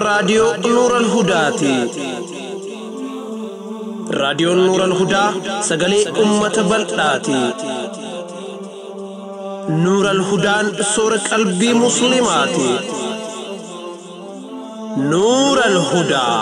Raadiyoo Nuural Hudaati. Raadiyoon Nuural Hudaa sagalee uummata bal'aati. Nuural Hudaan soora qalbii Musliimaati. Nuural Hudaa.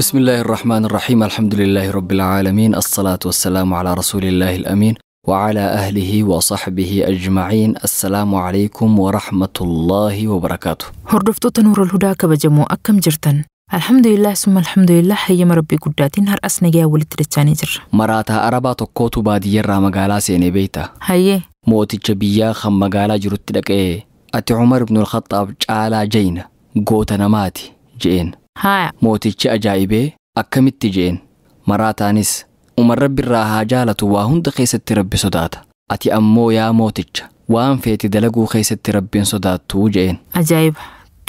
بسم الله الرحمن الرحيم، الحمد لله رب العالمين، الصلاة والسلام على رسول الله الأمين وعلى أهله وصحبه أجمعين. السلام عليكم ورحمة الله وبركاته. Hordoftoota Nuurul Hudaa kabajamoo, akkam jirtan? Alhamdulillah, summa alhamdulillah, hayyama Rabbii guddaatiin har'as nagayaa walitti dachaanii jirra. Maraataa Arabaa tokkootu baadiyyarraa magaalaa seenee beeyta. Hayyee. Mooticha biyyaa kan magaalaa jirutti dhaqee, "Ati Umar ibn al-Khattaab caalaa jayna goota namaati," je'een. Haaya. Mootichi ajaa'ibee, "Akkamitti?" je'een. Maraataanis, "Umar Rabbi irraa haa jaalatu waa hunda keessatti Rabbi sodaata. Ati ammoo yaa mooticha waan feeti dalaguu keessatti Rabbiin sodaattuu," je'een. Ajaa'iba!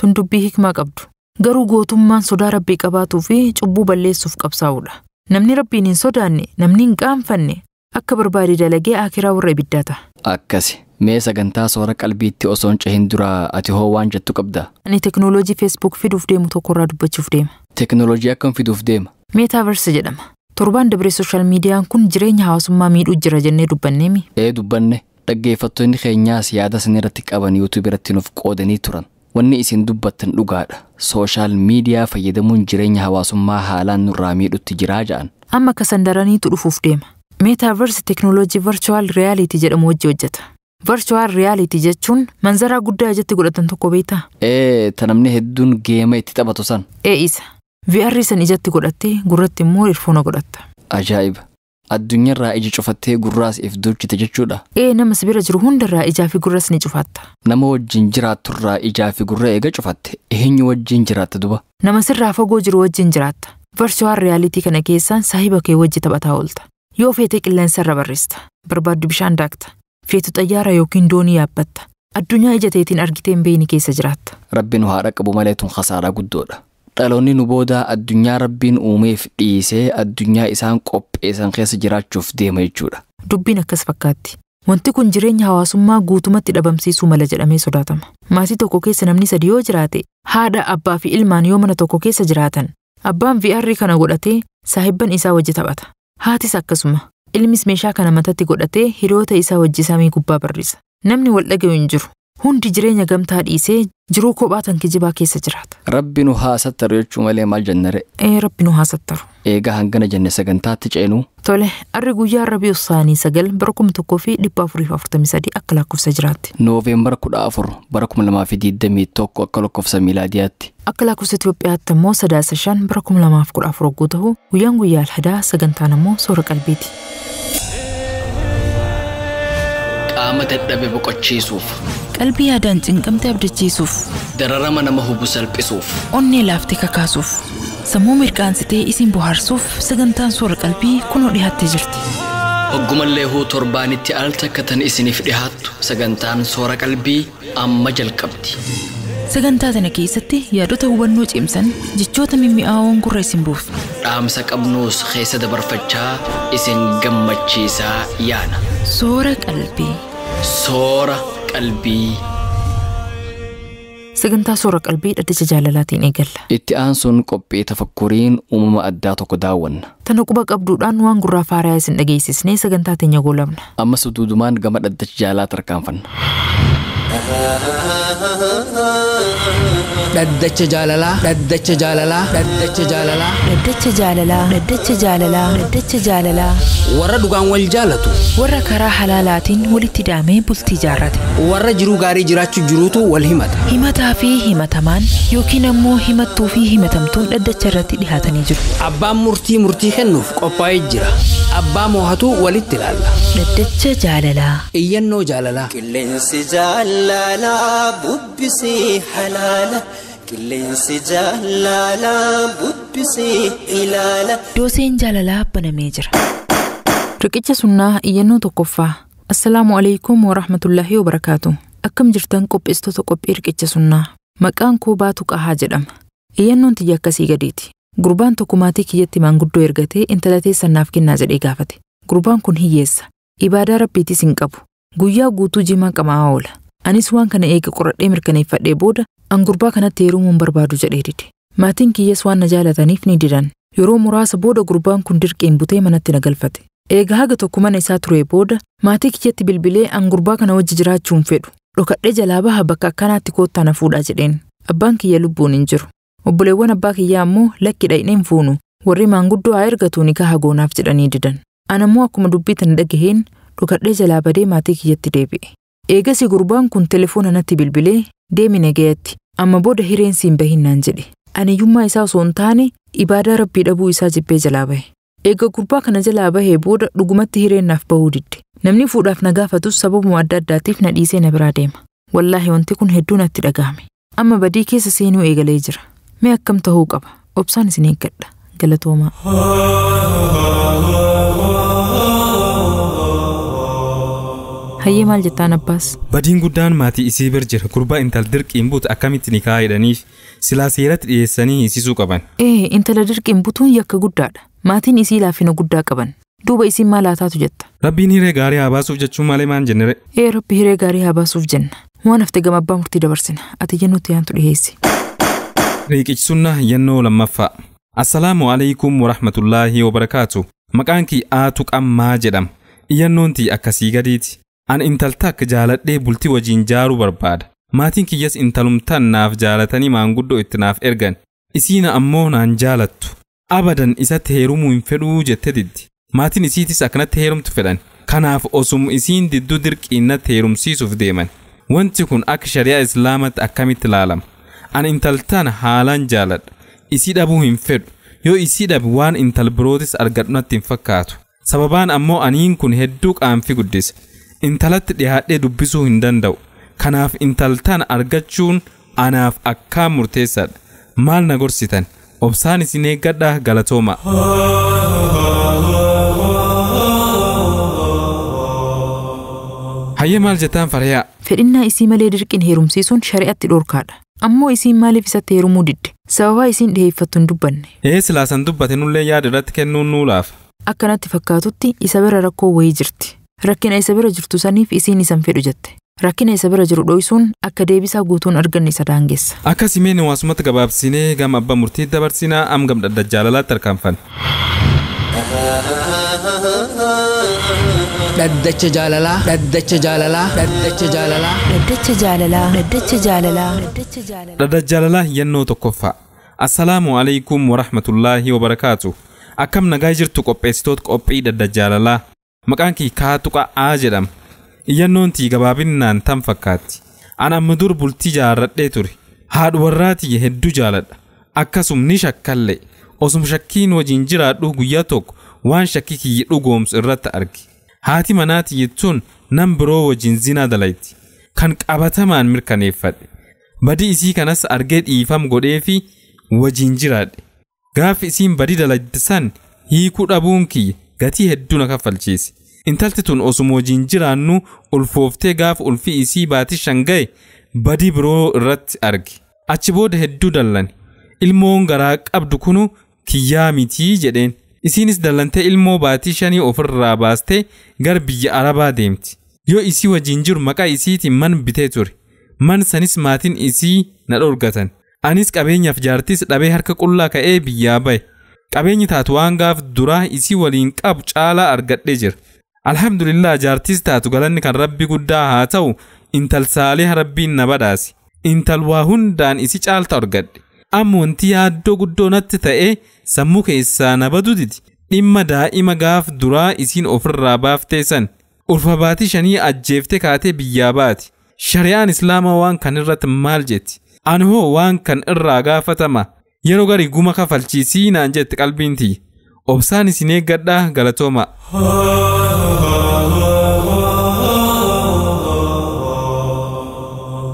Tun dubbii hikmaa qabdu. Garuu gootummaan sodaa Rabbii qabaatuu fi cubbuu balleessuuf qabsaa'uudha. Namni Rabbiin hin sodaanne, namni hin qaanfanne, akka barbaade dalagee akiraa warra ibiddaa ta'a. Akkasi. Mee sagantaa soora qalbiitti osoo hin cehin dura ati hoo waan jettu qabdaa? Ani teknooloojii Facebook fiduuf deemu tokkorraa dubbachuuf deema. Teknooloojii akkam fiduuf deema? Metaverse jedhama. Torbaan dabree social miidiyaan kun jireenya hawaasummaa miidhuu jira jennee dubbanneemi. Ee, dubbanne. Dhaggeeffattoonni keenyaas yaada isin irratti qaban YouTube irratti nuuf qoodanii turan. Wanni isin dubbattan dhugaadha. Social media fayyadamuun jireenya hawaasummaa haalaan nurraa miidhutti jiraa ja'an. Amma kasan daraniitu dhufuuf deema. Metaverse teknooloojii virtual reality jedhamu wajji hojjeta. Virtual reality jechuun manzaraa guddaa ijatti godhatan tokko beektaa? Ee, ta namni hedduun geema itti taphatu san. Ee, isa. VR san ijatti godhattee gurratti immoo earphone godhatta. Ajaa'iba! Addunyaarraa ija cufattee gurraas if duuchite jechuudha. Ee, nama si bira jiru hundarraa ijaa fi gurras ni cufatta. Nama wajjin jiraatturraa ijaa fi gurra eega cufatte, eenyu wajjin jiraatta duba? Nama sirraa fagoo jiru wajjin jiraatta. Virtual reality kana keessaan saahiba kee wajji taphataa oolta. Yoo feete qilleensarra barreessa. Barbaaddu bishaan daakta. Feetu xayyaara yookiin doonii yaabbatta. Addunyaa ija teetiin argitee hin beekne keessa jiraatta. Rabbi nu haadha qabu malee tun khasaaraa guddoodha. Dhaloonni nu boodaa addunyaa Rabbiin uumeef dhiisee addunyaa isaan qopheessan keessa jiraachuuf deema jechuudha. Dubbiin akkas fakkaatti. Wanti kun jireenya hawaasummaa guutumatti dhabamsiisuu mala jedhamee sodaatama. Maatii tokko keessa namni sadi yoo jiraate, haadha, abbaa fi ilmaan yoo mana tokko keessa jiraatan, abbaan VR kana godhatee saahibban isaa wajji taphata. Haatis akkasuma. Ilmis meeshaa kana matatti godhatee hiriyoota isaa wajji samii gubbaa barrisa. Namni wal dhagayu hin jiru. Hundi jireenya gamtaa dhiisee jiruu kophaa tan kijibaa keessa jiraata. Rabbi nu haa sattaru jechuu malee maal jennare? Ee, Rabbi nu haa sattaru. Eegaa hangana jenne, sagantaatti ceenuu. Tole, arri guyyaa Rabiu Saanii 9 bara 1443 akka lakkoofsa jiraatti. Nooveembara 14 bara 2021 akka lakkoofsa miilaadiyaatti. Akka lakkoofsa Itoophiyaatti immoo Sadaasa 5 bara 2014 hogguu ta'u, guyyaan guyyaa Alhadaa, sagantaan immoo soora qalbiiti. Qaama dadhabe boqochiisuuf. Qalbii yaadaan cinqamte abdachiisuuf. Dararama nama hubu salphisuuf. Onnee laaftee kakaasuuf. Sammuu mirqaansitee isin bohaarsuuf sagantaan soora qalbii kunoo dhiyaattee jirti. Hoggumallee huu torbaanitti al takka tan isiniif dhihaattu sagantaan soora qalbii amma jalqabdi. Sagantaa tana keessatti yaadota hubannoo cimsan, jechoota mimmi'aawoon gurra isin buusu. Dhaamsa qabnuus keessa dabarfachaa isin gammachiisaa yaana. Soora qalbii. Soora qalbii. Sagantaa soora qalbii dhaddacha jaalalaatiin eegalla. Itti aansuun qophii tafakkuriin uumama addaa tokko daawwanna. Tana quba qabduudhaan waan gurraa faaraa isin dhageessisnee sagantaa teenya goolabna. Ammas duudumaan gama dhaddacha jaalaa tarkaanfanna. Dhaddacha jaalalaa, dhaddacha jaalalaa, dhaddacha jaalalaa. Dhaddacha jaalalaa, dhaddacha jaalalaa, dhaddacha jaalalaa. Warra dhugaan wal jaalatu. Warra karaa halaalaatiin walitti daamee bultii jaarrate. Warra jiruu gaarii jiraachuu jiruutu wal himata. Himataa fi himatamaan yookiin ammoo himattuu fi himatamtuun dhaddacha irratti dhihaatanii jiru. Abbaan murtii murtii kennuuf qophaa'ee jira. Abbaa moohatu walitti ilaalla. Dhaddacha jaalalaa. Iyyannoo jaalalaa. Qilleensi jaalalaa bubbisee halaala. Qilleensi jaalalaa bubbisee ilaala. Dooseen jaalalaa banamee jira. Riqicha sunnaa, iyyannoo tokkoffaa. Assalaamu alaikum wa rahmatullaahi wa barakaatu. Akkam jirtan, qopheessitoota qophii riqicha sunnaa? Maqaan koo Baatu Qahaa jedhama. Iyyannoon tiyya akkasii gadiiti. Gurbaan tokko maatii kiyyatti maanguddoo ergatee intala teessan naaf kennaa jedhee gaafate. Gurbaan kun hiyyeessa. Ibaadaa Rabbiitis hin qabu. Guyyaa guutuu jimaa qamaa oola. Anis waan kana eega qoradhee mirkaneeffadhee booda an gurbaa kanatti heerumuu hin barbaadu jedhee dide. Maatiin kiyyas waan na jaalataniif ni didan. Yeroo muraasa booda gurbaan kun dirqiin butee manatti na galfate. Eega haga tokko mana isaa turee booda maatii kiyyatti bilbilee an gurbaa kana wajji jiraachuu hin fedhu. Dhokadhee jalaa baha bakka akkanaatti koottaa na fuudhaa jedheen. Abbaan kiyya lubbuun hin jiru. Obboleewwan abbaa kiyyaa ammoo lakki dhaqnee hin fuunu. Warri maanguddoo haa ergatu nikaha goonaaf jedhanii didan. An ammoo akkuma dubbii tana dhagaheen dhokadhee jalaa badee maatii kiyyatti deebi'e. Eegasii gurbaan kun telefoona natti bilbilee deemi nagayatti amma booda hireen siin bahin naan jedhe. Ani hiyyummaa isaa osoo hin taane ibaadaa Rabbii dhabuu isaa jibbee jalaa bahe. Eega gurbaa kana jalaa bahee booda dhugumatti hireen naaf bahuu didde. Namni fuudhaaf na gaafatus sababuma adda addaatiif na dhiisee na biraa deema. Wallaahi wanti kun hedduu natti dhagahame. Amma badii keessa seenuu eegalee jira. Mee akkam ta'uu qaba? Obsaan isin eeggadha. Galatoomaa. Hayyee maal jettaan abbaas? Badiin guddaan maatii isii bir jira. Gurbaa intal dirqiin buutu akkamitti ni kaa'edhaniif silaa seeratti dhiyeessanii hiisisuu qaban. Ee intala dirqiin butuun yakka guddaadha. Maatiin isii laafina guddaa qaban. Duuba isiin maal haa taatu jetta? Rabbiin hiree gaarii haa baasuuf jechuun malee maan jennere? Ee Rabbi hiree gaarii haa baasuuf jenna. Waan hafte gama abbaa murtii dabarsina. Ati jennutti yaantu dhiheessi. Riiqichisunnaa yennoo lammaffaa. Assalaamu alaikum warahmatullaahi wabarakaatu. Maqaan kii Aatu Qammaa jedhama. Iyyannoon tii akkasii gadiiti. An intal takka jaaladhee bultii wajjin jaaruu barbaada. Maatiin kiyyas intalumtaan naaf jaalatanii maanguddoo itti naaf ergan. Isiina ammoo naan jaalattu. Abadan isatti heerumuu hin fedhuu jette diddi. Maatiin isiitis akkanatti heerumtu fedhan. Kanaaf osum isiin didduu dirqiin natti heerumsiisuuf deeman. Wanti kun akka shari'aa Islaamatti akkamitti ilaalama? An intaltaan haalaan jaaladha. Isii dhabuu hin fedhu. Yoo isii dhabe waan intal birootis argadhu natti hin fakkaatu. Sababaan ammoo aniin kun hedduu qaanfi guddisa. Intalatti dhiyaadhee dubbisuu hin danda'u. Kanaaf intaltaan argachuun anaaf akkaan murteessaadha. Maal na gorsitan? Obsaan isin eeggadha galatooma. Hayyee maal jettaan Fariyaa? Fedhinnaa isii malee dirqiin heerumsiisuun shari'atti dhorkaadha. Ammoo isiin maaliif isatti heerumuu didde? Sababaa isiin dhiheeffattu hin dubbanne. Ee silaasan dubbate nullee yaada irratti kennuun nuu laafa. Akkanatti fakkaatutti isa bira rakkoo wayii jirti. Rakkina isa bira jirtu saniif isiin isan fedhu jette. Rakkina isa bira jiru dho'isuun akka deebisaa guutuun arganne isa daangessa. Akkasimeen hawaasumatti gabaabsinee gama abbaa murtii dabarsinaa am gam dhadda jaalalaatti harkaanfanne. Dhaddacha jaalalaa. Dhaddacha jaalalaa. Dhaddacha jaalalaa. Dhaddacha jaalalaa. Dhaddacha jaalalaa. Dhaddacha jaalalaa. Dhadda jaalalaa yennoo tokkoffaa. Assalaamu alaikum warahmatullaahi wabarakaatu. Akkam nagaa jirtu qopheessitoota qophii dhadda jaalalaa. Maqaan kii Kaatuqa A jedhama. Iyyannoon tii gabaabinnaan tam fakkaatti. An amma dur bultii jaarradhee ture. Haadha warraatii hedduu jaaladha. Akkasum ni shakkalle. Osum shakkiin wajjin jiraadhu guyyaa tokko waan shakkii kiyya dhugoomsu irratti arge. Haati manaatii jechuun nam biroo wajjin zinaa dalayti. Kan qabatamaan mirkaneeffadhe. Badii isii kanas argee dhiifam godhee fi wajjin jiraadhe. Gaafi isiin badii dalayte san hiikuu dhabuun kiyya gatii hedduu na kaffalchiise. Intalti tun osuma wajjin jiraannu ulfooftee gaafa ulfi isii baatii shan ga'e badii biroo irratti arge. Achi booda hedduu dallane. Ilmoon garaa qabdu kunu kiyyaa mitii jedheen. Isiinis dallantee ilmoo baatii shanii ofirraa baastee gara biyya Arabaa deemti. Yoo isii wajjin jiru maqaa isiitiin man bitee ture. Man sanis maatiin isii na dhorgatan. Anis qabeenyaaf jaartis dhabee harka qullaa ka'ee biyyaa bahe. Qabeenyi taatu waan gaaf duraa isii waliin qabu caalaa argadhee jira. Alhamdulillah jaartis taatu galanni kan Rabbi guddaa haa ta'u intal saalee Rabbiin na badhaase. Intal waa hundaan isi caalta argadhe. Amma wanti yaaddoo guddoo natti ta'e sammuu keessaa na badu didi. Dhimma daa'ima gaaf duraa isiin ofirraa baaftee san. Ulfa baatii shanii ajjeeftee kaatee biyyaa baati. Shari'aan Islaamaa waan kan irratti maal jetti? Ani hoo waan kan irraa gaafatama. Yeroo garii guma kafalchiisii naan jette qalbiin tiyya. Obsaan isin eeggadhaa galatooma.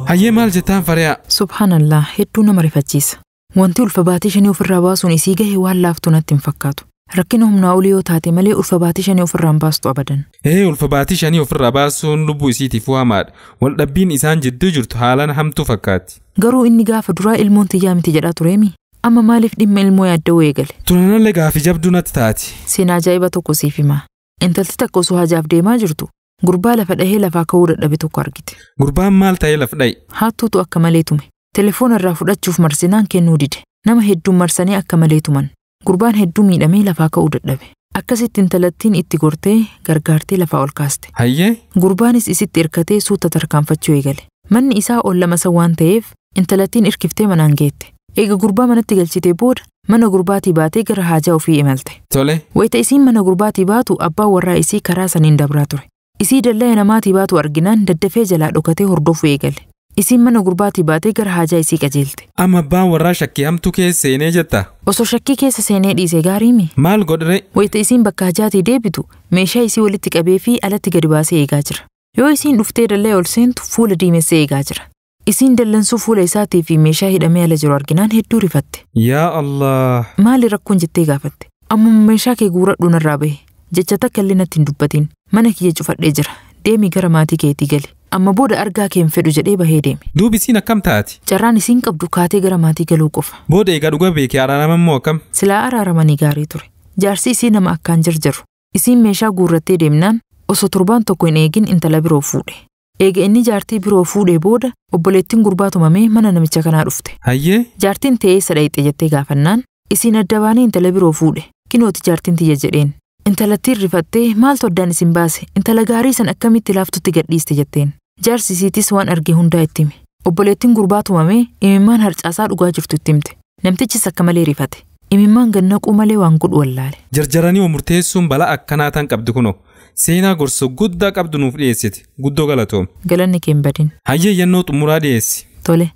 Hayyee maal jettaan Fariyaa? Subhaanallah hedduu nama rifachiisa. Wanti ulfa baatii shanii ofirraa baasuun isii gahe waan laaftuu natti hin fakkaatu. Rakkina humnaa olii yoo taate malee ulfa baatii shanii ofirraa hin baastu abadan. Ee ulfa baatii shanii ofirraa baasuun lubbuu isiitiif waamaadha. Waldhabbiin isaan jidduu jirtu haalaan hamtuu fakkaatti. Garuu inni gaafa duraa ilmoon tiyyaa miti jedhaa tureemi. Amma maaliif dhimma ilmoo yaadda'uu eegale? Tunanallee gaafi jabduu natti taati. Seenaa ajaa'iba tokko siif hima. Intalti takka osoo hajaaf deemaa jirtu gurbaa lafa dhahee lafaa ka'uu dadhabe tokko argite. Gurbaan maal ta'ee laf dhaye? Hattuutu akka malee tume. Telefoona irraa fudhachuuf marsinaan kennuu dide. Nama hedduun marsanii akka malee tuman. Gurbaan hedduu miidhamee lafaa ka'uu dadhabe. Akkasitti intalattiin itti gortee gargaartee lafaa ol kaaste. Hayyee? Gurbaanis isitti hirkatee suuta tarkaanfachuu eegale. Manni isaa ol lama isa waan ta'eef intalattiin hirkiftee manaan geette. Eega gurbaa manatti galchitee booda mana gurbaatii baatee gara haajaa ofii imalte. Tole. Wayita isiin mana gurbaatii baatu abbaan warraa isii karaa saniin dabraa ture. Isii dallaa namaatii baatu arginaan daddafee jalaa dhokatee hordofuu eegale. Isiin mana gurbaatii baatee gara haajaa isii qajeelte. Amma abbaan warraa shakkii hamtuu keessa seenee jetta. Osoo shakkii keessa seenee dhiise gaariimi. Maal godhre? Wayita isiin bakka hajaatii deebitu meeshaa isii walitti qabee fi alatti gadi baasee eegaa jira. Yoo isiin dhuftee dallaa ol seentu fuula diimessee eegaa jira. Isiin dallansuu fuula isaatii fi meeshaa hidhamee ala jiru arginaan hedduu rifatte. Yaa Allah. Maali rakkoon jettee gaafatte? Ammuma meeshaa kee guuradhu narraa bahe. Jecha takka illee natti hin dubbatin. Mana kiyya cufadhee jira. Deemi gara maatii keetii gali. Amma booda argaa kee hin fedhu jedhee bahee deeme. Duubi isiin akkam taati? Carraan isiin qabdu kaatee gara maatii galuu qofa. Booda egaa dhuga beekee araaraman moo akkam? Silaa araaramanii gaarii ture. Jaarsi isii nama akkaan jarjaru. Isiin meeshaa guurrattee deemnaan osoo torbaan tokko hin eegin intala biroo fuudhe. Eega inni jaartii biroo fuudhee booda obboleettiin gurbaa tumamee mana namicha kanaa dhufte. Hayyee? Jaartiin ta'ee eessa dhayxe jettee gaafannaan isiin adda baanee intala biroo fuudhe. Kinooti jaartiin tiyya jedheen. Intalattiin rifattee maaltu addaan isin baase intala gaarii san akkamitti laaftutti gadhiiste jetteen. Jaarsi isiitis waan arge hundaa itti hime. Obboleettiin gurbaa tumamee imimmaan harcaasaa dhugaa jirtu itti himte. Namtichis akka malee rifate. Imimmaan gannaquu malee waan godhu wallaale. Jarjaranii murteessuun balaa akkanaa tan qabdu kunoo. Seenaa gorsa guddaa qabdu nuuf dhiyeessite. Guddoo galatoom. Galanni kee hin badin. Hayyee iyyannoo xumuraa dhiyeessi. Tole.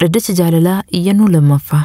Dhaddacha jaalalaa iyyannoo lammaffaa.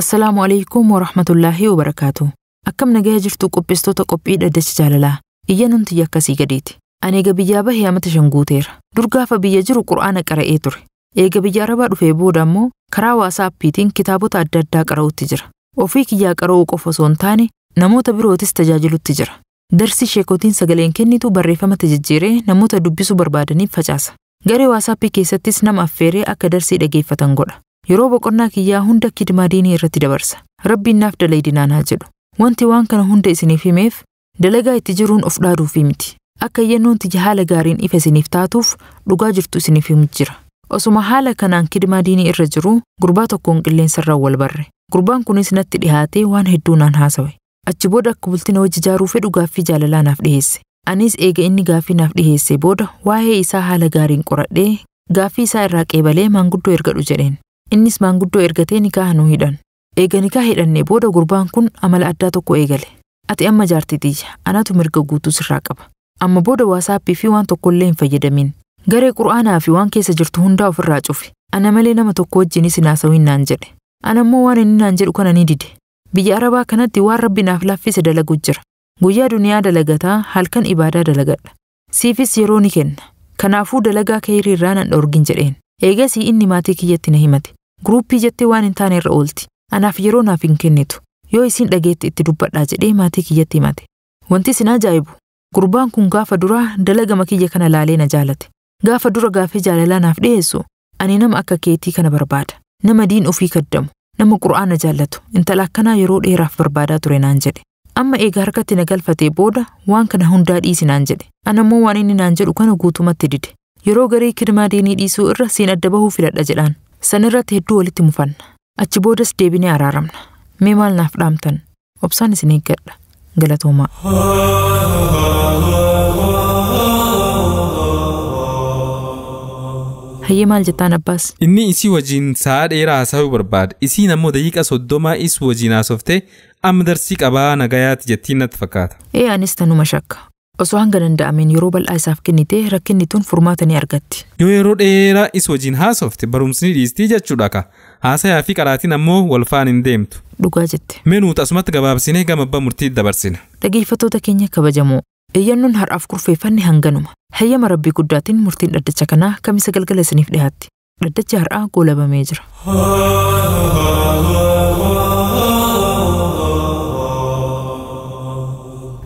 Assalaamu alaikum warahmatullaahi wabarakaatu. Akkam nagaya jirtu qopheessitoota qophii dhaddacha jaalalaa. Iyyannoon tiyya akkasii gadiiti. Ani eega biyyaa bahee amata 5 guuteera. Dur gaafa biyya jiru qura'aana qara'ee ture. Eega biyya arabaa dhufee booda ammoo karaa waasaappiitiin kitaabota adda addaa qara'utti jira. Ofii kiyyaa qara'uu qofa osoo hin taane namoota birootis tajaajilutti jira. Darsi sheekotiin sagaleen kennitu barreeffamatti jijjiiree namoota dubbisuu barbaadaniif facaasa. Garee waasaappii keessattis nama affeeree akka darsii dhageeffatan godha. Yeroo boqonnaa kiyyaa hunda kidmaa diinii irratti dabarsa. Rabbiin naaf dalaydinaan haa jedhu. Wanti waan kana hunda isiniif himeef dalagaa itti jiruun of dhaaduufi miti. Akka iyyannoon tiyya haala gaariin ifa isiniif taatuuf dhugaa jirtu isiniif himu jira. Osuma haala kanaan kidmaa diinii irra jiru gurbaa tokkoon qilleensarraan wal barre. Gurbaan kunis natti dhihaatee waan hedduu naan haasawe. Achi booda akka bultina hojii ijaaruu fedhu gaaffii jaalalaa naaf dhiheesse. Anis eega inni gaaffii naaf dhiheesse booda waa'ee isaa haala gaariin qoradhee gaaffii isaa irraa qeebalee maanguddoo ergadhu jedheen. Innis maanguddoo ergatee nikaa nu hidhan. Eega nikaa hidhannee booda gurbaan kun amala addaa tokko eegale. Ati amma jaartii tiyya, anatu mirga guutuu sirraa qaba. Amma booda waasaappii fi waan tokkollee hin fayyadamin. Garee qura'aanaa fi waan keessa jirtu hundaa ofirraa cufi. Ana malee nama tokko wajjinis hin haasawin naan jedhe. Ana immoo waan inni naan jedhu kana ni dide. Biyya Arabaa kanatti waan rabbi naaf laaffise dalagu jira. Guyyaa duniyaa dalagataa halkan ibaadaa dalagadha. Siifis yeroo ni kenna. Kanaafuu dalagaa kayrii irraa nan dhorgin jedheen. Eegasii inni maatii kiyyatti na himate. Guruppii jettee waan hin taane irra oolti. Anaaf yeroo naaf hin kennitu. Yoo isiin dhageetti itti dubbadhaa jedhee maatii kiyyatti himate. Wanti isin ajaa'ibu gurbaan kun gaafa duraa dalagama kiyya kana laalee na jaalate. Gaafa dura gaafii jaalalaa naaf dhiyeessu ani nama akka keetii kana barbaada. Nama diin ofii kaddamu. Nama qura'aana jaallatu intala akkanaa yeroo dheeraaf barbaadaa ture naan jedhe. Amma eega harkatti na galfatee booda waan kana hundaa dhiisi naan jedhe. Ana immoo waan inni naan jedhu kana guutumatti dide. Yeroo garii kidmaa diinii dhiisuu irra siin adda bahuu filadha jedhaan. San irratti hedduu walitti mufanna. Achi boodas deebinee araaramna. Mee maal naaf dhaamtan? Obsaan isin eeggadha. Galatoomaa. Hayyee maal jettaan abbaas? Inni isii wajjin sa'a dheeraa haasa'uu barbaada. Isiin ammoo daqiiqa 30 is wajjin haasoftee amma darsii qabaa nagayaati jettiin natti fakkaata. Ee anis tanuma shakka. Osoo hanga danda'ameen yeroo bal'aa isaaf kennitee rakkinni tun furmaata ni argatti. Yoo yeroo dheeraa is wajjin haasofte barumsi ni dhiistii jechuudha ka. Haasayaa fi qaraatiin ammoo wal faana hin deemtu. Dhugaa jette. Mee nuti asumatti gabaabsinee gama abbaa murtii dabarsina. Dhaggeeffattoota keenya kabajamoo. Iyyannoon har'aaf kurfeeffanne hanganuma. Hayyama Rabbii guddaatiin murtiin dhaddacha kanaa kamisa galgala isiniif dhiyaatti. Dhaddachi har'aa goolabamee jira.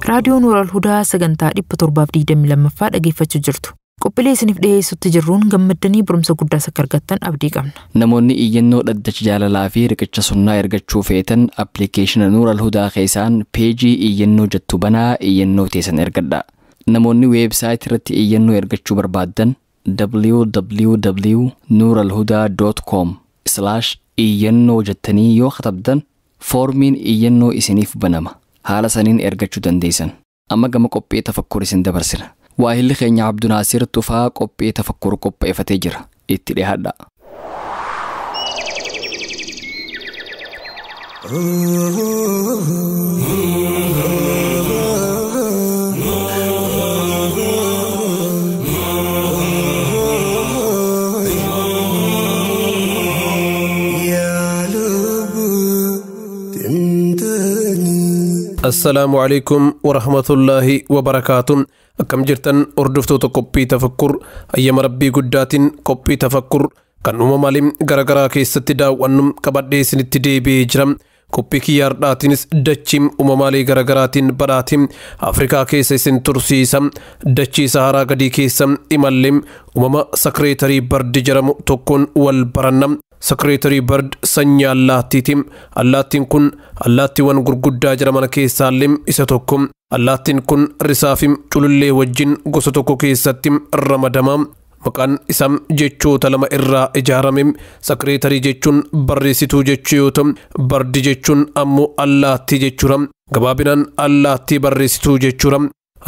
Raadiyoon Nuural Hudaa sagantaa 722ffaa dhaggeeffachuu jirtu. Qophiilee isiniif dhiyeessutti jirruun gammaddanii barumsa guddaas akka argattan abdii qabna. Namoonni iyyannoo dhaddacha jaalalaa fi riqicha sunnaa ergachuu feetan appilikeeshina Nuural Hudaa keessaan peejii iyyannoo jettu banaa iyyannoo teessan ergadha. Namoonni weebsaayit irratti iyyannoo ergachuu barbaaddan www.nuralhudaa.com iyyannoo jettanii yoo katabdan foormiin iyyannoo isiniif banama. Haala saniin ergachuu dandeessan. Amma gama qophii tafakkur isin dabarsina. Waahilli keenya Abdunaasir Tufaa qophii tafakkur qopheeffatee jira. Itti dhiyaadha. Assalaamu alaikum warahmatullaahi wabarakaatuun. Akkam jirtan hordoftoota qophii tafakkur? Ayyama rabbii guddaatiin qophii tafakkur kan uumamaalee garaagaraa keessatti daawwannu qabadhee isinitti deebi'ee jira. Qophii kiyyaardhaatiinis dachiin uumamaalee garaagaraatiin badhaatiin Afrikaa keessa isin tursiisa. Dachii Saharaa gadii keessa imallee uumama secretary bird jedhamu tokkoon wal baranna. Secretary bird sanyii allaattiiti. Allaattiin kun allaattiiwwan gurguddaa jedhaman keessaallee isa tokko. Allaattiin kun risaa fi culullee wajjin gosa tokko keessatti ramadama. Maqaan isaa jechoota lama irraa ijaarame. Secretary jechuun barreessituu jechuu yoo ta'u, bird jechuun ammoo allaattii jechuudha. Gabaabinaan allaattii barreessituu jechuudha.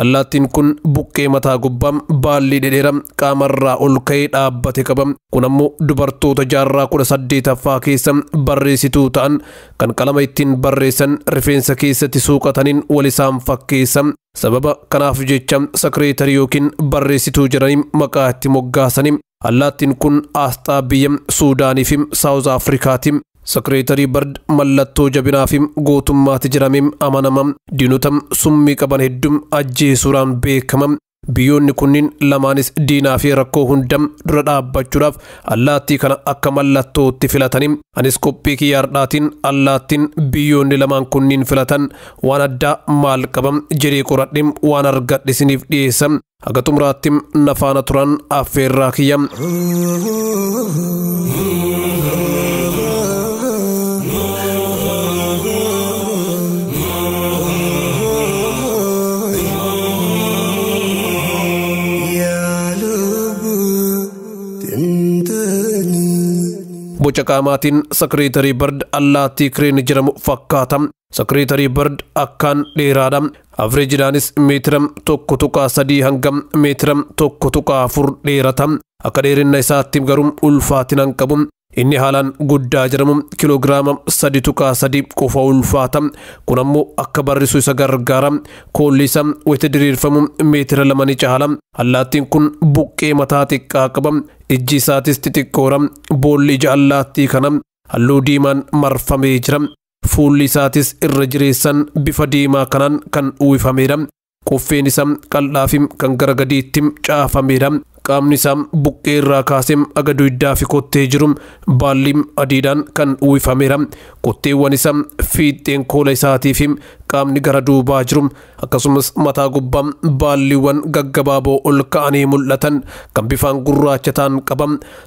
Allaattiin kun buqqee mataa gubbaa baalli dhedheeraa qaamarraa ol ka'ee dhaabbate qaba. Kun ammoo dubartoota jaarraa 18ffaa keessa barreessituu ta'an kan qalama ittiin barreessan rifeensa keessatti suuqataniin wal isaan fakkeessa. Sababa kanaaf jecha secretary yookiin barreessituu jedhanii maqaa itti moggaasanii. Allaattiin kun aasxaa biyya Suudaanii fi Saawuz Afrikaati. Secretary bird mallattoo jabinaa fi gootummaati jedhamee amanama. Diinota summii qaban hedduu ajjeesuudhaan beekama. Biyyoonni kunniin lamaanis diinaa fi rakkoo hunda dura dhaabbachuudhaaf allaattii kana akka mallattootti filatanii. Anis qophii kiyyaardhaatiin allaattiin biyyoonni lamaan kunniin filatan waan addaa maal qabam jedhee qoradhee waan argadhe isiniif dhiyeessa. Haga xumuraatti na faana turan affeerraa kiyya. Boca qaamaatiin secretary bird allaattii crane jedhamu fakkaata. Secretary bird akkaan dheeraadha. Avreejidaanis meetira 1.3 hanga meetira 1.4 dheerata. Akka dheerina isaatti garuu ulfaatina hin qabu. Inni haalaan guddaa jedhamu kiloogiraama 3.3 qofa ulfaata. Kun ammoo akka barrisu isa gargaara. Koolli isaa wayita diriirfamu meetira 2 ni caala. Allaattiin kun buqqee mataa xiqqaa qaba. Ijji isaatis xixiqqoodha. Boolli ija allaattii kana halluu diimaan marfamee jira. Fuulli isaatis irra jireessan bifa diimaa kanaan kan uwwifamedha. Qoffeen isaa qal'aa fi kan gara gadiitti caafameedha. Qaamni isaa buqqee irraa kaasee aga dugdaa fi kottee jiru baalli adiidhaan kan uwwifameedha. Kotteewwan isaa fiixeen koola isaatii fi qaamni gara duubaa jiru akkasumas mataa gubbaa baalliiwwan gaggabaaboo ol ka'anii mul'atan kan bifaan gurraacha ta'an qaba.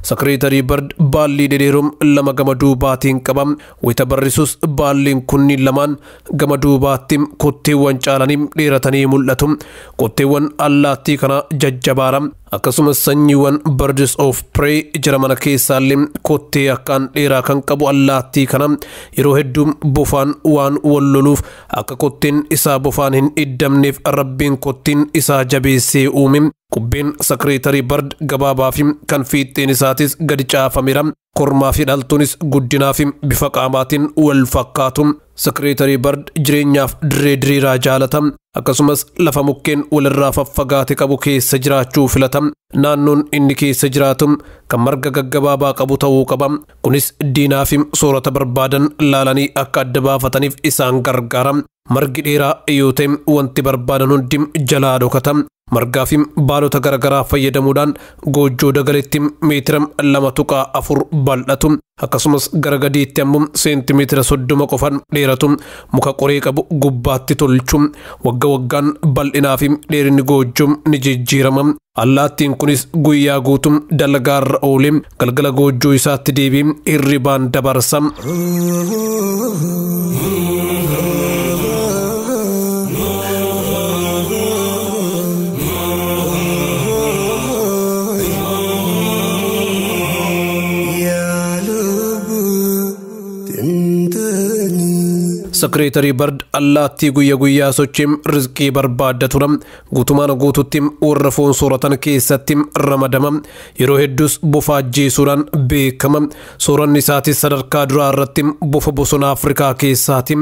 Secretary bird baallii dhedheeroo lama gama duubaatiin qaba. Wayita barrisus baalliin kunniin lamaan gama duubaatti kotteewwan caalanii dheeratanii mul'atu. Kotteewwan allaattii kana jajjabaadha. Akkasumas sanyiiwwan birds of prey jedhaman keessaallee kottee akkaan dheeraa kan qabu allaattii kana yeroo hedduu bofaan waan wal loluuf akka kotteen isaa bofaan hin iddamneef rabbiin kotteen isaa jabeessee uume. Kubbeen secretary bird gabaabaa fi kan fiixeen isaatis gadi caafameera. Kormaa fi dhaltuunis guddinaa fi bifa qaamaatiin wal fakkaatu. Secretary bird jireenyaaf dirree diriiraa jaalata. Akkasumas lafa mukkeen walirraa faffagaate qabu keessa jiraachuu filata. Naannoon inni keessa jiraatu kan marga gaggabaabaa qabu ta'uu qaba. Kunis diinaa fi soorata barbaadan laalanii akka adda baafataniif isaan gargaara. Margi dheeraa yoo ta'e wanti barbaadan hundi jalaa dhokata. Margaa fi baalota garaagaraa fayyadamuudhaan goojjoo dagaletti meetira 2.4 bal'atu akkasumas gara gadiitti ammoo seentimeetira 30 qofan dheeratu muka qoree qabu gubbaatti tolchu. Wagga waggaan bal'inaa fi dheerinni goojjoo ni jijjiirama. Allaattiin kunis guyyaa guutuu dalagaarra oolee galgala goojjoo isaatti deebi'ee hirribaan dabarsa. Secretary Bird allaattii guyya guyyaa sochiin rizqii barbaadda tura. Guutumaan guututti warra foon sooratan keessatti ramadama. Yeroo hedduus bofa ajjeesuudhaan beekama. Sooranni isaatis sadarkaa duraa irratti bofa bosona Afrikaa keessaati.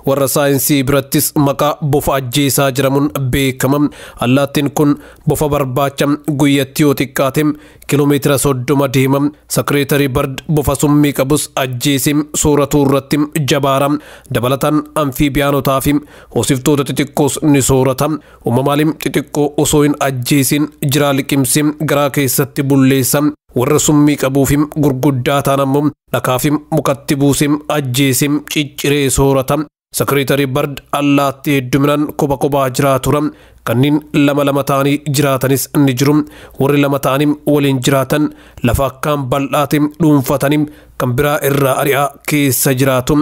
Warra saayinsii birattis maqaa bofa ajjeesaa jedhamuun beekama. Allaattiin kun bofa barbaacha guyyatti yoo xiqqaate kiiloomeetira 30 deema. Secretary Bird bofa summii qabus ajjeesee sooratuu irratti jabaara. Dabalataan amfiibiyaanotaa fi hoosiftoota xixiqqoos ni soorata. Uumamaalee xixiqqoo osoo hin ajjeesin jiraa liqimsee garaa keessatti bulleessa. Warra summii qabuu fi gurguddaa ta'an ammoo dhakaa fi mukatti buusee ajjeesee cicciree soorata. Secretary Bird allaattii hedduminaan kopha kophaa jiraatura. Kanneen lama lama ta'anii jiraatanis ni jiru. Warri lama ta'anii waliin jiraatan lafa akkaan bal'aatiin dhuunfatanii kan biraa irraa ari'aa keessa jiraatu.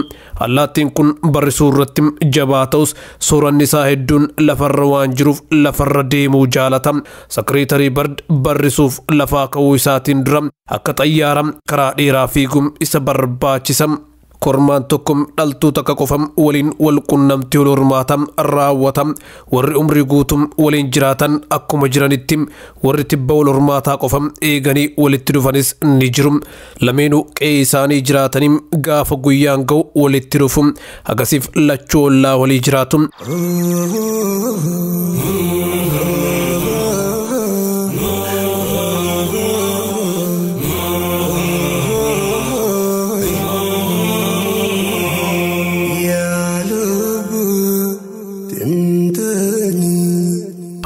Allaattiin kun barrisuu irratti jabaa ta'us sooranni isaa hedduun lafarra waan jiruuf lafarra deemuu jaalata. Secretary Bird barrisuuf lafaa ka'uu isaatiin dura akka xayyaara karaa dheeraa fiiguun isa barbaachisa. Kormaan tokko dhaltuu takka qofam waliin wal qunnamtii wal hormaata raawwata. Warri umrii guutuu waliin jiraatan akkuma jiranitti warri tibba wal hormaataa qofam eeganii walitti dhufanis ni jiru. Lameenuu qe'ee isaanii jiraatanii gaafa guyyaan ga'u walitti dhufu. Akkasiif lachuu ollaa walii jiraatu.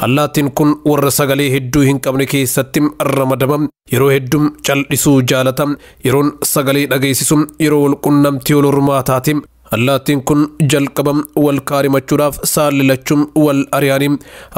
Allaattiin kun warra sagalee hedduu hin qabne keessatti ramadama. Yeroo hedduu cal'isuu jaalata. Yeroon sagalee dhageessisu yeroo wal qunnamtii wal hormaataati. Allaattiin kun jalqaba wal kaarimachuudhaaf saalli lachuun wal ari'anii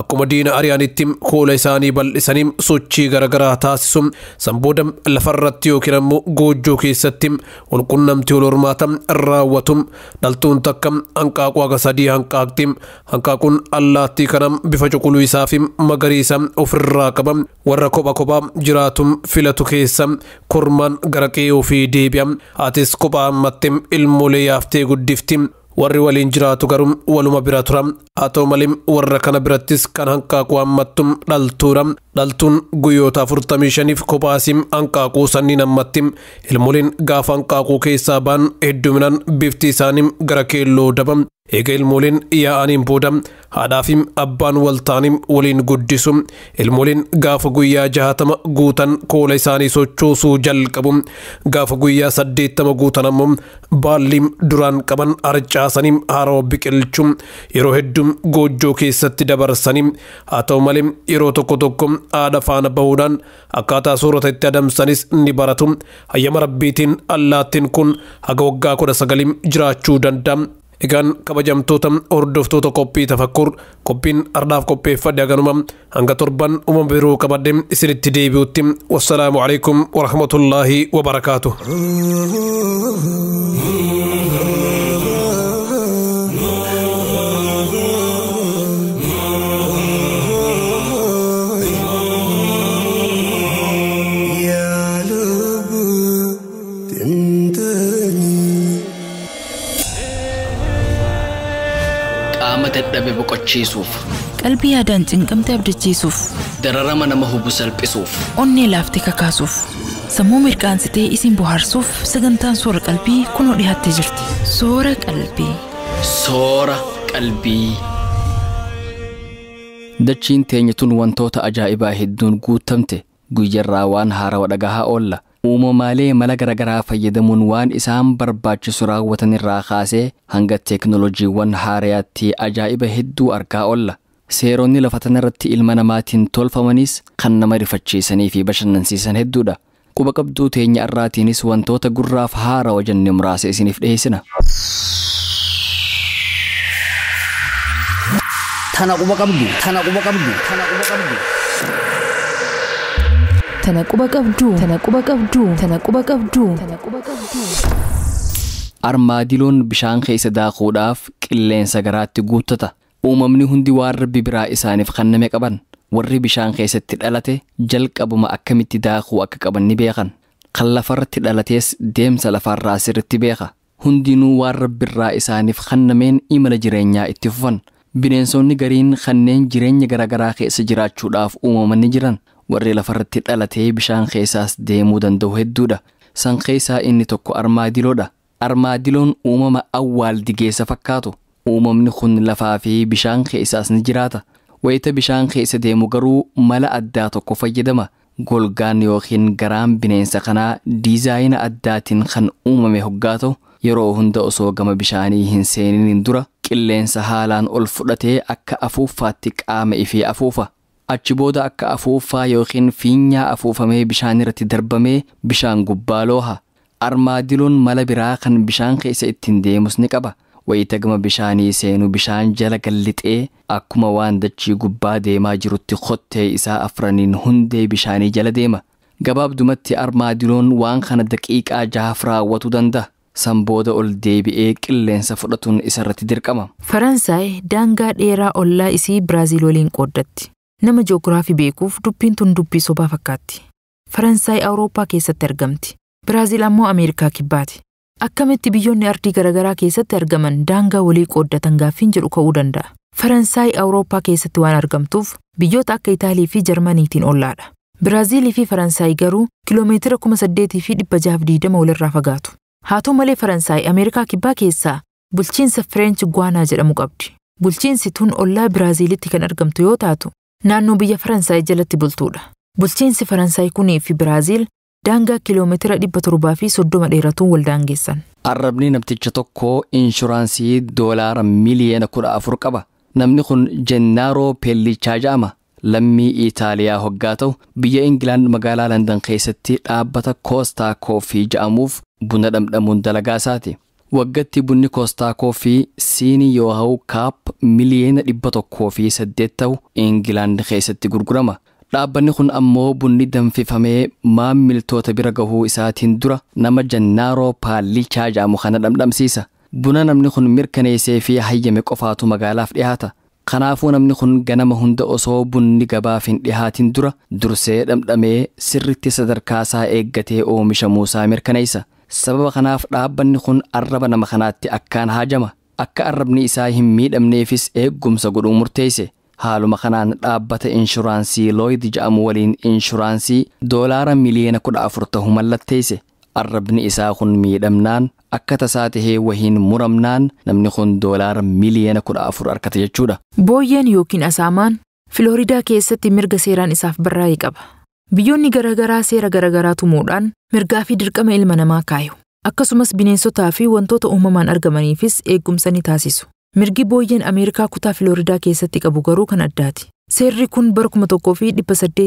akkuma diina ari'anitti koola isaanii bal'isanii sochii garaagaraa taasisu. San booda lafarratti yookiin ammoo goojjoo keessatti wal qunnamtii wal hormaata raawwatu. Dhaltuun takka hanqaaquu haga 3 hanqaaqti. Hanqaaquun allaattii kana bifa cuquliisaa fi magariisa ofirraa qaba. Warra kopha kophaa jiraatu filatu keessa kormaan gara qe'ee ofii deebi'a. Hatis kophaa ammatte ilmoolee yaaftee guddifti. Warri waliin jiraatu garuu waluma bira tura. Haa ta'u malee warra kana birattis kan hanqaaquu hammattu dhaltuudha. Dhaltuun guyyoota 45 kophaasii hanqaaquu sanniin hammatti. Ilmooliin gaafa hanqaaquu keessaa ba'an hedduminaan bifti isaanii gara keelloo daba. Eega ilmooliin yaa'aniin booda haadhaa fi abbaan wal ta'anii waliin guddisu. Ilmooliin gaafa guyyaa 60 guutan koola isaanii sochoosuu jalqabu. Gaafa guyyaa 80 guutan ammoo baalli duraan qaban harcaasanii haarawaa biqilchu. Yeroo hedduu goojjoo keessatti dabarsanii. Haa ta'u malee yeroo tokko tokko haadha faana bahuudhaan akkaataa soorata itti adamsanis ni baratu. Hayyama Rabbiitiin allaattiin kun haga waggaa 19 jiraachuu danda'a. Egaan kabajamtoota hordoftoota qophii tafakkur qophiin ardaaf qopheeffadhe haganuma hanga torban uumama biroo qabadhe isinitti deebi'utti wassalaamu alaikum warahmatullaahi wabarakaatu. Dadhabe boqochiisuuf, qalbii yaadaan cinqamte abdachiisuuf, dararama nama hubu salphisuuf, onnee laaftee kakaasuuf, sammuu mirqaansitee isin bohaarsuuf sagantaan soora qalbii kunoo dhiyaattee jirti. Soora qalbii. Soora qalbii. Dachiin teenya tun wantoota ajaa'ibaa hedduun guutamte guyyarraa waan haarawa dhagahaa oolla. Uumamaalee mala garaagaraa fayyadamuun waan isaan barbaachisu raawwatan irraa kaasee hanga teeknooloojiiwwan haarayaatti ajaa'iba hedduu argaa oolla. Seeronni lafa tanarratti ilma namaatiin tolfamanis kan nama rifachiisanii fi bashannansiisan hedduudha. Quba qabduu teenya irraatiinis wantoota gurraaf haarawa jenne muraasa isiniif dhiyeessina. Tana quba qabdu. Tana quba qabdu. Tana quba qabdu. Tana quba qabdu. Tana quba qabdu. Tana quba qabdu. Tana quba qabdu. Armaadiloon bishaan keessa daakuudhaaf qilleensa garaatti guuttata. Uumamni hundi waan rabbi biraa isaaniif kenname qaban. Warri bishaan keessatti dhalate jalqabuma akkamitti daakuu akka qaban ni beekan. Kan lafarratti dhalates deemsa lafarraa sirritti beeka. Hundinuu waan rabbirraa isaaniif kennameen imala jireenyaa itti fufan. Bineensonni gariin kanneen jireenya garaagaraa keessa jiraachuudhaaf uumaman ni jiran. Warri lafarratti dhalatee bishaan keessaas deemuu danda'u hedduudha. San keessaa inni tokko armaadiloodha. Armaadiloon uumama awwaal digeessa fakkaatu. Uumamni kun lafaa fi bishaan keessaas ni jiraata. Wayita bishaan keessa deemu garuu mala addaa tokko fayyadama. Golgaan yookiin garaan bineensa kanaa diizaayina addaatiin kan uumame hoggaa ta'u yeroo hunda osoo gama bishaanii hin seeniniin dura qilleensa haalaan ol fudhatee akka afuuffaatti qaama ifee afuufa. Achi booda akka afuuffaa yookiin fiinyaa afuufamee bishaan irratti darbamee bishaan gubbaa looha. Armaadiloon mala biraa kan bishaan keessa ittiin deemus ni qaba. Wayita gama bishaanii seenu bishaan jala gallixee akkuma waan dachii gubbaa deemaa jirutti kottee isaa afraniin hundee bishaanii jala deema. Gabaabdumatti armaadiloon waan kana daqiiqaa 6 raawwatuu danda'a. San booda ol deebi'ee qilleensa fudhatuun isarratti dirqama. Faransaay daangaa dheeraa ollaa isii Biraaziil waliin qooddatti. Nama ji'oogiraafii beekuuf dubbiin tun dubbii sobaa fakkaatti. Faransaay Awurooppaa keessatti argamti. Biraaziil ammoo Ameerikaa kibbaati. Akkamitti biyyoonni ardii garaagaraa keessatti argaman daangaa walii qooddatan gaaffiin jedhu ka'uu danda'a. Faransaay Awurooppaa keessatti waan argamtuuf biyyoota akka Itaalii fi Jarmaniitiin ollaadha. Biraaziilii fi Faransaay garuu kiiloomeetira 8620 walirraa fagaatu. Haa ta'u malee Faransaay Ameerikaa kibbaa keessaa bulchiinsa Fireench Guwaanaa jedhamu qabdi. Bulchiinsi tun ollaa Biraaziilitti kan argamtu yoo taatu naannoo biyya Faransaay jalatti bultuudha. Bulchiinsi Faransaay kunii fi Biraaziil daangaa kiiloomeetira 730 dheeratuun wal daangeessan. Arrabni namticha tokkoo inshuraansii $14 miliyoona qaba. Namni kun Jennaaroo Pellichaa jedhama. Lammii Itaaliyaa hoggaa ta'u biyya Ingilaand magaalaa Landan keessatti dhaabbata Koostaa Kooffii jedhamuuf buna dhamdhamuun dalagaa isaati. Waggatti bunni Koostaa Kooffii siinii yoo ta'u kaap 108 miliyoona ta'u Ingilaand keessatti gurgurama. Dhaabbanni kun ammoo bunni danfifamee maamiltoota bira gahuu isaatiin dura nama Jennaaroo Paallichaa jedhamu kana dhamdhamsiisa. Buna namni kun mirkaneessee fi hayyame qofaatu magaalaaf dhiyaata. Kanaafuu namni kun ganama hunda osoo bunni gabaaf hin dhihaatin dura dursee dhamdhamee sirritti sadarkaasaa eeggatee oomishamuusaa mirkaneessa. Sababa kanaaf dhaabbanni kun arraba nama kanaatti akkaan haajama. Akka arrabni isaa hin miidhamneefis eeggumsa godhuu murteesse. Haaluma kanaan dhaabbata inshuraansii Looyid jedhamu waliin inshuraansii $14 miliyoona ta'u mallatteesse. Arrabni isaa kun miidhamnaan akka tasaa tahee wahiin muramnaan namni kun $14 miliyoona argata jechuudha. Booyyeen yookiin asaamaan Filooridaa keessatti mirga seeraan isaaf barraa'e qaba. Biyyoonni garaagaraa seera garaagaraa tumuudhaan mirgaa fi dirqama ilma namaa kaayu. Akkasumas bineensotaa fi wantoota uumamaan argamaniifis eegumsa ni taasisu. Mirgi booyyeen Ameerikaa kutaa Filooridaa keessatti qabu garuu kan addaati. Seerri kun bara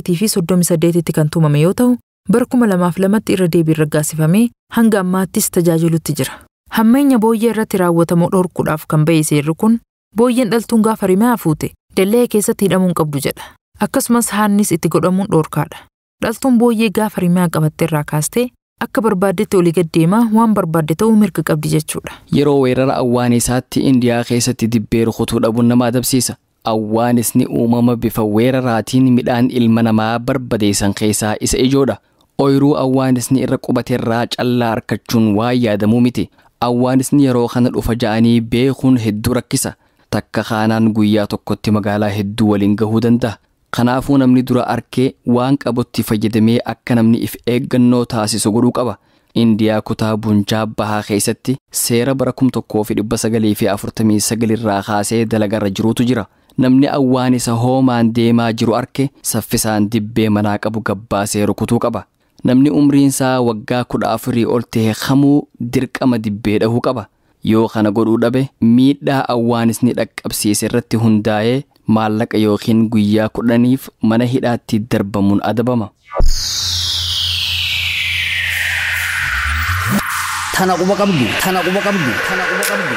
1838tti kan tumame yoo ta'u, bara 2002tti irra deebiin raggaasifamee hanga ammaattis tajaajilutti jira. Hammeenya booyyee irratti raawwatamu dhorkuudhaaf kan ba'e seerri kun booyyeen dhaltuun gaafa rimaa fuute dallee keessatti hidhamuun qabdu jedha. Akkasumas haannis itti godhamuun dhorkaadha. Dhaltuun booyyee gaafa rimaa qabatte irraa kaastee akka barbaaddetti olii gad deemaa waan barbaadde ta'uu mirga qabdi jechuudha. Yeroo weerara awwaanisaatti Indiyaa keessatti dibbee rukutuu dhabuun nama adabsiisa. Awwaanisni uumama bifa weeraraatiin midhaan ilma namaa barbadeessan keessaa isa ijoodha. Ooyiruu awwaanisni irra qubateerraa callaa argachuun waan yaadamuu miti. Awwaanisni yeroo kana dhufa ja'anii beekuun hedduu rakkisa. Takka kaanaan guyyaa tokkotti magaalaa hedduu waliin gahuu danda'a. Kanaafuu namni dura arkee waan qabutti fayyadamee akka namni if eeggannoo taasisu godhuu qaba. Indiyaa kutaa Bunjaab bahaa keessatti seera bara 1949 irraa kaasee dalagarra jirutu jira. Namni awwaanisa hoomaan deemaa jiru arke saffisaan dibbee manaa qabu gabbaasee rukutuu qaba. Namni umriin isaa waggaa 14 ol ta'e kamuu dirqama dibbee dhahuu qaba. Yoo kana godhuu dhabe miidhaa awwaanisni dhaqqabsiise irratti hundaa'ee Maallaqa yookiin guyyaa 10f mana hidhaatti darbamuun adabama. Tana quba qabdu. Tana quba qabdu. Tana quba qabdu.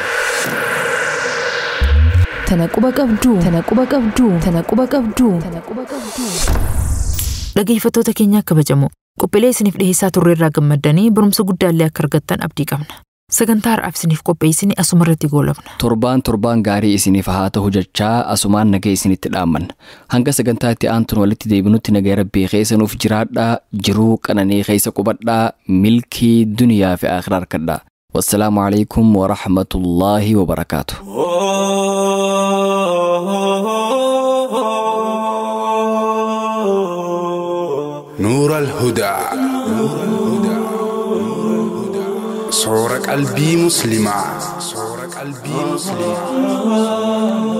Tana quba qabdu. Tana quba qabdu. Tana quba qabdu. Tana quba qabdu. Dhaggeeffattoota keenya kabajamoo, qophiilee isiniif dhiyeessaa turre irraa gammaddanii barumsa guddaallee akka argattan abdii qabna. Sagantaa har'aaf isiniif qopheessine asuma irratti goolabna. Torbaan torbaan gaarii isiniif haa ta'u jechaa asumaan nagaa isinitti dhaammanna. Hanga sagantaa itti aantuun walitti deebinutti nagaa rabbii keessa nuuf jiraadhaa, jiruu qananii keessa qubadhaa, milkii duniyaa fi akhiraa argadhaa. Wassalaamu alaikum wa rahmatullaahi wa barakaatu. نور الهدى صور قلبي مسلمة. صور قلبي مسلمة.